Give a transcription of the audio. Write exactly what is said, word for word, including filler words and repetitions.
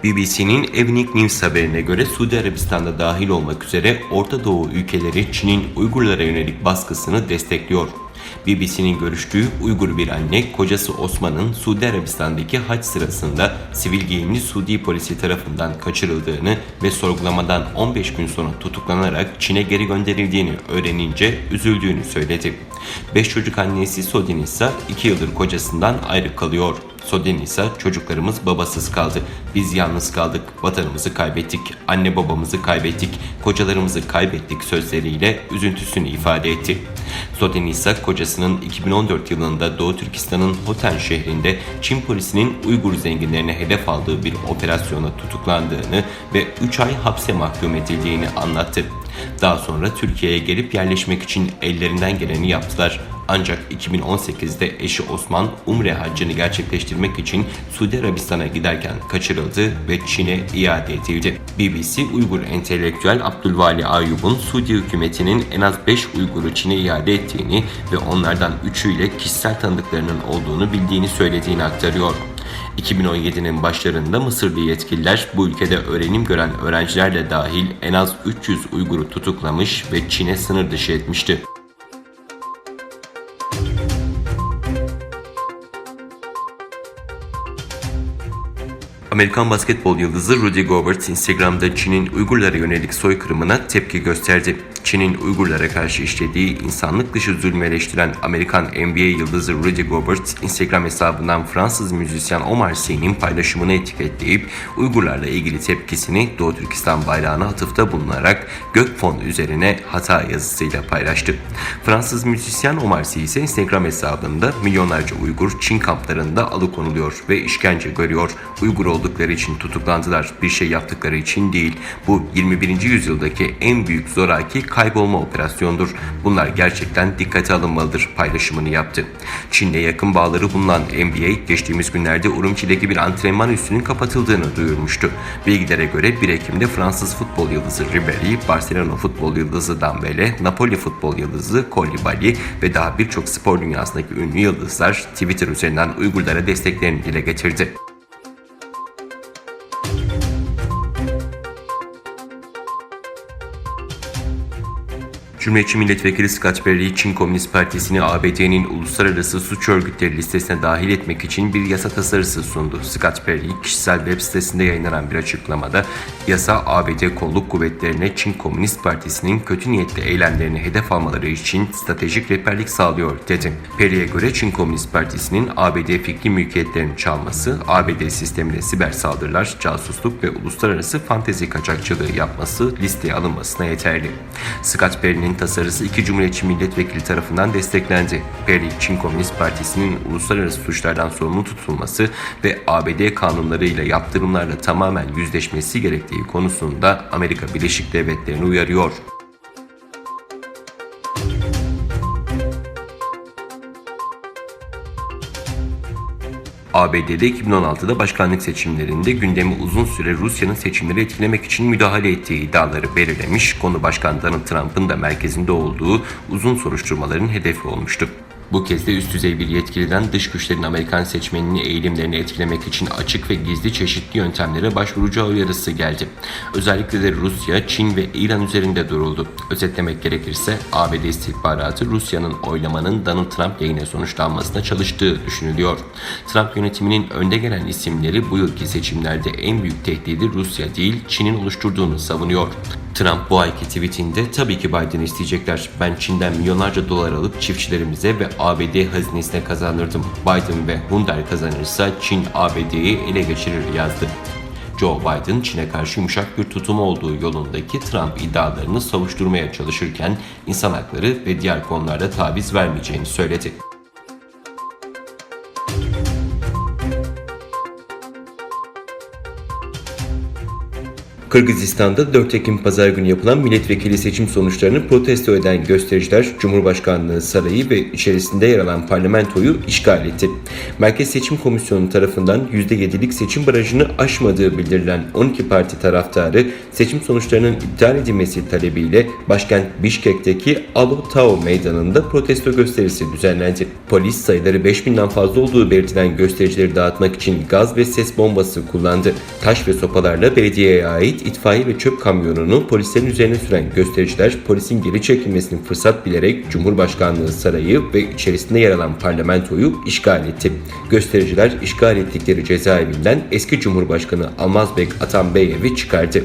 B B C'nin Evening News haberine göre Suudi Arabistan da dahil olmak üzere Orta Doğu ülkeleri Çin'in Uygurlara yönelik baskısını destekliyor. B B C'nin görüştüğü Uygur bir anne, kocası Osman'ın Suudi Arabistan'daki hac sırasında sivil giyimli Suudi polisi tarafından kaçırıldığını ve sorgulamadan on beş gün sonra tutuklanarak Çin'e geri gönderildiğini öğrenince üzüldüğünü söyledi. Beş çocuk annesi Sodin ise iki yıldır kocasından ayrı kalıyor. Sodin ise "Çocuklarımız babasız kaldı, biz yalnız kaldık, vatanımızı kaybettik, anne babamızı kaybettik, kocalarımızı kaybettik" sözleriyle üzüntüsünü ifade etti. Sodin ise kocasının iki bin on dört yılında Doğu Türkistan'ın Hotan şehrinde Çin polisinin Uygur zenginlerine hedef aldığı bir operasyonda tutuklandığını ve üç ay hapse mahkum edildiğini anlattı. Daha sonra Türkiye'ye gelip yerleşmek için ellerinden geleni yaptılar. Ancak iki bin on sekizde eşi Osman, Umre haccını gerçekleştirmek için Suudi Arabistan'a giderken kaçırıldı ve Çin'e iade edildi. B B C Uygur entelektüel Abdülvali Ayub'un Suudi hükümetinin en az beş Uygur'u Çin'e iade ettiğini ve onlardan üçüyle kişisel tanıdıklarının olduğunu bildiğini söylediğini aktarıyor. iki bin on yedinin başlarında Mısırlı yetkililer bu ülkede öğrenim gören öğrenciler de dahil en az üç yüz Uygur'u tutuklamış ve Çin'e sınır dışı etmişti. Amerikan basketbol yıldızı Rudy Gobert Instagram'da Çin'in Uygurlara yönelik soykırımına tepki gösterdi. Çin'in Uygurlara karşı işlediği insanlık dışı zulmü eleştiren Amerikan N B A yıldızı Rudy Gobert Instagram hesabından Fransız müzisyen Omar Sy'nin paylaşımını etiketleyip Uygurlarla ilgili tepkisini Doğu Türkistan bayrağına atıfta bulunarak gök fon üzerine hata yazısıyla paylaştı. Fransız müzisyen Omar Sy ise Instagram hesabında "Milyonlarca Uygur Çin kamplarında alıkonuluyor ve işkence görüyor. Uygur oldukları için tutuklandılar, bir şey yaptıkları için değil. Bu yirmi birinci yüzyıldaki en büyük zoraki kaybolma operasyonudur. Bunlar gerçekten dikkate alınmalıdır" paylaşımını yaptı. Çin'le yakın bağları bulunan N B A geçtiğimiz günlerde Urumçi'deki bir antrenman üssünün kapatıldığını duyurmuştu. Bilgilere göre bir Ekim'de Fransız futbol yıldızı Ribéry, Barcelona futbol yıldızı Dembélé, Napoli futbol yıldızı Koulibaly ve daha birçok spor dünyasındaki ünlü yıldızlar Twitter üzerinden Uygurlara desteklerini dile getirdi. Cumhuriyetçi Milletvekili Scott Perry, Çin Komünist Partisi'ni A B D'nin Uluslararası Suç Örgütleri listesine dahil etmek için bir yasa tasarısı sundu. Scott Perry, kişisel web sitesinde yayınlanan bir açıklamada, yasa A B D kolluk kuvvetlerine Çin Komünist Partisi'nin kötü niyetli eylemlerini hedef almaları için stratejik rehberlik sağlıyor, dedi. Perry'e göre Çin Komünist Partisi'nin A B D fikri mülkiyetlerini çalması, A B D sistemine siber saldırılar, casusluk ve uluslararası fantezi kaçakçılığı yapması listeye alınmasına yeterli. Scott Perry'nin tasarısı iki cumhuriyetçi milletvekili tarafından desteklendi. Perry, Çin Komünist Partisi'nin uluslararası suçlardan sorumlu tutulması ve A B D kanunlarıyla, yaptırımlarla tamamen yüzleşmesi gerektiği konusunda Amerika Birleşik Devletleri'ni uyarıyor. A B D'de iki bin on altıda başkanlık seçimlerinde gündemi uzun süre Rusya'nın seçimleri etkilemek için müdahale ettiği iddiaları belirlemiş, konu başkan Donald Trump'ın da merkezinde olduğu uzun soruşturmaların hedefi olmuştu. Bu kez de üst düzey bir yetkiliden dış güçlerin Amerikan seçmeninin eğilimlerini etkilemek için açık ve gizli çeşitli yöntemlere başvuracağı uyarısı geldi. Özellikle de Rusya, Çin ve İran üzerinde duruldu. Özetlemek gerekirse, A B D istihbaratı Rusya'nın oylamanın Donald Trump lehine sonuçlanmasına çalıştığı düşünülüyor. Trump yönetiminin önde gelen isimleri bu yılki seçimlerde en büyük tehdidi Rusya değil, Çin'in oluşturduğunu savunuyor. Trump bu ayki tweetinde, "Tabii ki Biden'ı isteyecekler. Ben Çin'den milyonlarca dolar alıp çiftçilerimize ve A B D hazinesine kazandırdım. Biden ve Hyundai kazanırsa Çin A B D'yi ele geçirir," yazdı. Joe Biden, Çin'e karşı yumuşak bir tutumu olduğu yolundaki Trump iddialarını savuşturmaya çalışırken, insan hakları ve diğer konularda taviz vermeyeceğini söyledi. Kırgızistan'da dört Ekim Pazar günü yapılan milletvekili seçim sonuçlarını protesto eden göstericiler Cumhurbaşkanlığı Sarayı ve içerisinde yer alan parlamentoyu işgal etti. Merkez Seçim Komisyonu tarafından yüzde yedilik seçim barajını aşmadığı bildirilen on iki parti taraftarı seçim sonuçlarının iptal edilmesi talebiyle başkent Bişkek'teki Alo Tao meydanında protesto gösterisi düzenlendi. Polis sayıları beş binden fazla olduğu belirtilen göstericileri dağıtmak için gaz ve ses bombası kullandı. Taş ve sopalarla belediyeye ait itfaiye ve çöp kamyonunu polislerin üzerine süren göstericiler polisin geri çekilmesini fırsat bilerek Cumhurbaşkanlığı Sarayı ve içerisinde yer alan parlamentoyu işgal etti. Göstericiler işgal ettikleri cezaevinden eski Cumhurbaşkanı Almazbek Atanbeyev'i çıkardı.